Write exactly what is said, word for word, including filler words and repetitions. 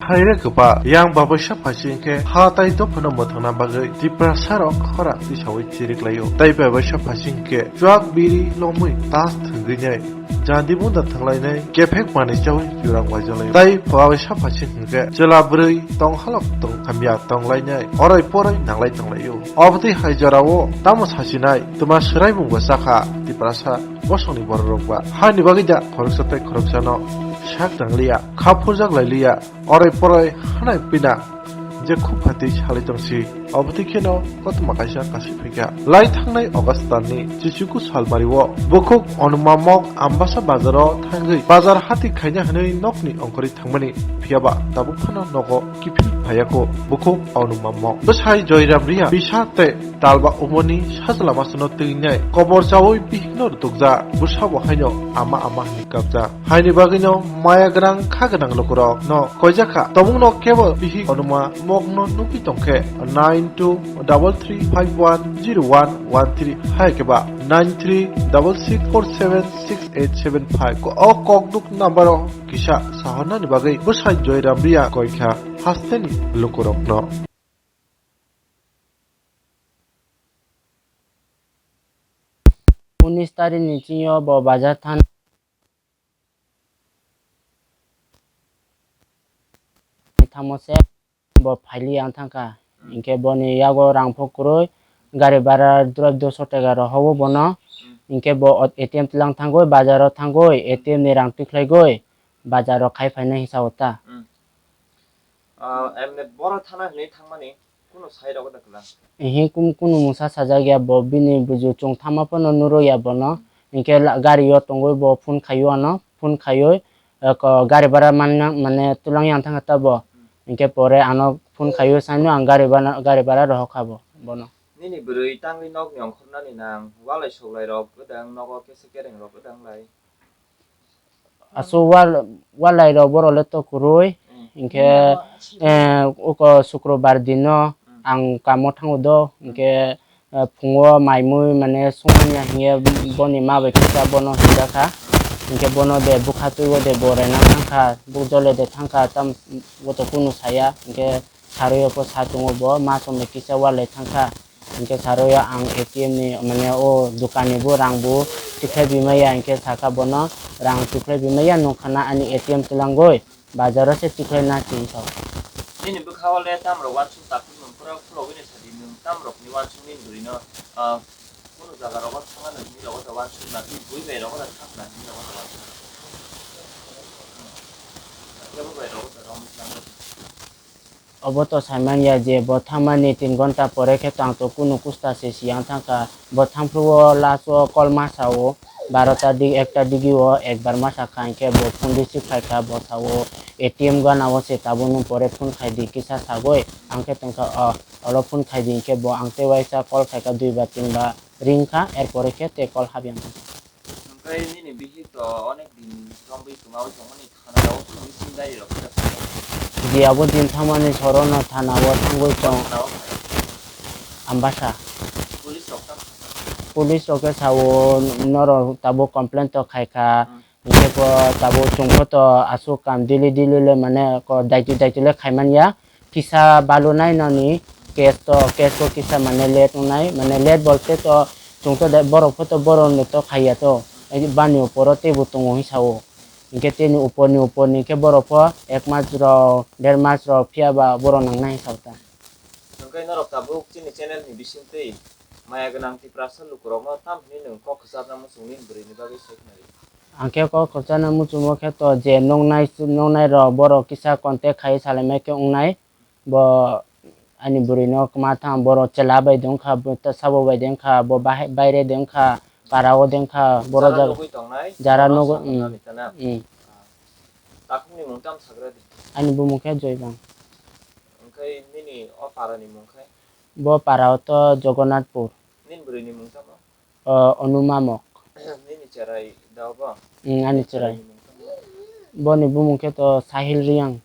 Haire kwpa, yang babaisa phaising khe ha tai dophano mwthangna bagwi Tiprasa rok khora tisawi chirik laio. Tai babaisa phaising khe chuak biri lomwi tas thwngwi nai jandi bunda thwnglainai kephek manwi chawi jurang waijalaio. Tai babaisa phaising hwnkhe chwla bwrwi tong halok tong hamya tonglainai orai porai nanglai tonglaio. Obotwi hai jorao tamo sasinai twma swraimung bo chakha Tiprasa bosongni bororok ba. Haini bagwi da khoroksa tai khoroksano sak nangliya, kha phurjak lailiya, orai porai hanai pina je khub phatwi salai tongsi. Obotwi kheno kothoma kaisa kasi phaikha. Lai thangnai August talni chichuku salmario bukhuk Onuma Mok Ambasa bazaro thangwi bazar hati khaina hwnwi nokni ongkhorwi thangmani, phiyaba tabuk phano nogo kiphil phaiyaku bukhuk Onuma Mok. Bwsai Joyram Riya bisa tei talba umoni sajla masano twinai kobor chawi bihikno rwtukjak, bwsabo haino ama ama hwnwi kapjak. Haini bagwino maya gwnang kha gwnang lukurokno koijakha. Tabukno kebo bihik Onuma Mokno nugwi tongkhe nine two double three five one zero one one three hai khe ba nine three double six four seven six eight seven five. O kokduk number o kisa sahornani bagwi bwsai Joyram Riya koikha hasteni lukurokno. Unis tarikni chini o bo bazar than thamo se bo phaili ang thangkha. Hinkhe boni yago rang pho kwrwi, gari bhara dura duiso taka rohogo bono. Hinkhe bo A T M tlang thangwi, bazaro thangwi, A T M ni rang tikhlaigwi, bazaro khai phainai hinsa o ta. Ah, emne boro thana hinwi thangmani kunu sai rogo da kwlang? Ehe, kum-, kunu mungsa sajak ya bo, bini buju chwng thangma phano nuro ya bono. Hinkhe la-, gari o tongwi bo phone khaio ano, phone khaiwi, eh, ko gari bhara manna, mane twlang yang thangkha ta bo. Hinkhe pore ano phone khaiwi saino ang gari bana, gari bhara rohor kha bo, bono. Nini bwrwi tangwi nokni ongkhornani nang, walai soklai rok gwdang, nogo kesa kereng rok gwdang lai. Asu wal-, walai rok borok le to kwrwi, hinkhe, eh, uko sukrobar dino ang kamo thango do, hinkhe, eh, phungo mai mui mane sungmani ya hinkhe boni ma bai kisa bono hinjakha, hinkhe bono de bwkha twibo de bo rena thangkha, buk jole de thangkha, tam bo to kunu saya, hinkhe sarwi o pho sa tongo bo, ma somni kisa walai thangkha. Hinkhe saroya ang A T M ni, mane, o dokan ni bo rang bo tikhlai bimaya, hinkhe sakha bono rang tikhlai bimaya, nungkha na ani A T M twlangwi bazaro se tikhlai na tin thok. Nini bwkha o le tamrok wansuk takhu nwng pura khulogwi ni sadi, nwng tamrok ni wansuk ni bwrwi no, ah, kunu jaga rogo thangna nini rogo da wansuk na, tei bui bai rogo da thang na nini rogo da wansuk na. Kebo bai rogo da romwi thang. Obo to saimanya je bo thangmani tin gonta pore khe to ang to kunu kusta se siyang thangkha. Bo thangphuru o last o call ma sao, barota di-, ekta digi o ekbar ma sakha, hinkhe bo phone receive khaikha, bo sao A T M gana o se tabukno pore phone khaidi kisa sagoi, ang khe tongkha, o, oro phone khaidi hinkhe bo ang tei waisa call khaikha dui ba tin ba ring kha, er pore khe tei call habya. Hwnkhe nini bihik to onek din romwi kwmaui tongmani thana o police ni diary rok kwchak khaio. Di abo din thangmani sorono thana o thangwi tong. Thana o khaio. Ambasa. Police rok tamo khaio? Police rok khe sao norok tabuk complaint to khaikha. Hmm. Hinkhe bo tabuk chwngkhe to aswk kam daily daily le mane ko daitwi daitwi le khaimanya. Kisa balunai noni case to, case o kisa mane late wngnai, mane late bolte to chwng to de-, borok pho to borok no to khaiya to, bani upor o teibo tongo hinwi sao. Hinkhe tini upor ni upor ni khe borok pho ek mas rok, der mas rok phiya ba borok nangnai hinwi sao ta. Hwnkhe norok tabuk chini channel ni bisingtwi maya gwnang Tiprasa lukurokno tam hwnwi nwng kok kwcharna muchung nini bwrwini bagwi sai khna rw? Ang khe kok kwcharna muchungo khe to je noknai, noknai rok borok kisa contact khai salaimai khe wngnai. Bo ani bwrwino kwma thang, borok chwla bai de wngkha, bo sabo bai de wngkha, bo bahai, baire de wngkha, para o de wngkha, borok jara jaga nugwi tongnai, jara borok nugwi, sakha mm, nani tana. Mm. Takhukni mung tamo sagra di? Ani bumung khe Joybang. Hwnkhe nini o para ni mung khe? Bo para o to Jagannathpur. Nini bwrwi ni mung tamo? O, Onuma Mok. Nini cherai da obo? Mm, ani cherai. Boni bumung khe to Sahil Riang.